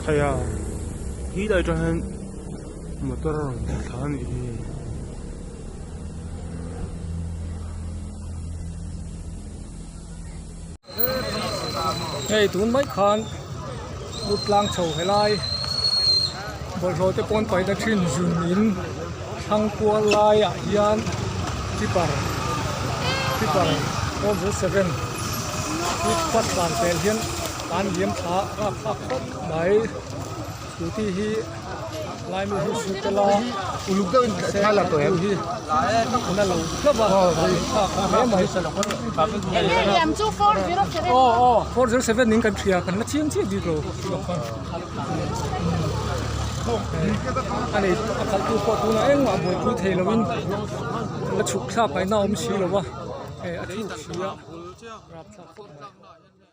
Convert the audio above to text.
Khai a helai atang hian motor a rawn thla a nih hi. Hei tun mai khan lut tlang chho helai bawlhhlawh te pawn paihna thin zun in thlang kual laiah hian tipper tipper 407 hi pat dan tel hian an liam thla rap thlak khawp mai scooty hi lai mi hi su tel a uluk deuh in thla la tawh em hi na lo hlauh a thlak hle mai liam chu 407 aw aw 407 in kan hria kan la chiang chiah bik lo ani a khalh tu pawh tunah engmah buaipui thei lovin la chhuk thlak ngaihna a awm si lo va hei a thuk si a rapthlak khawp mai.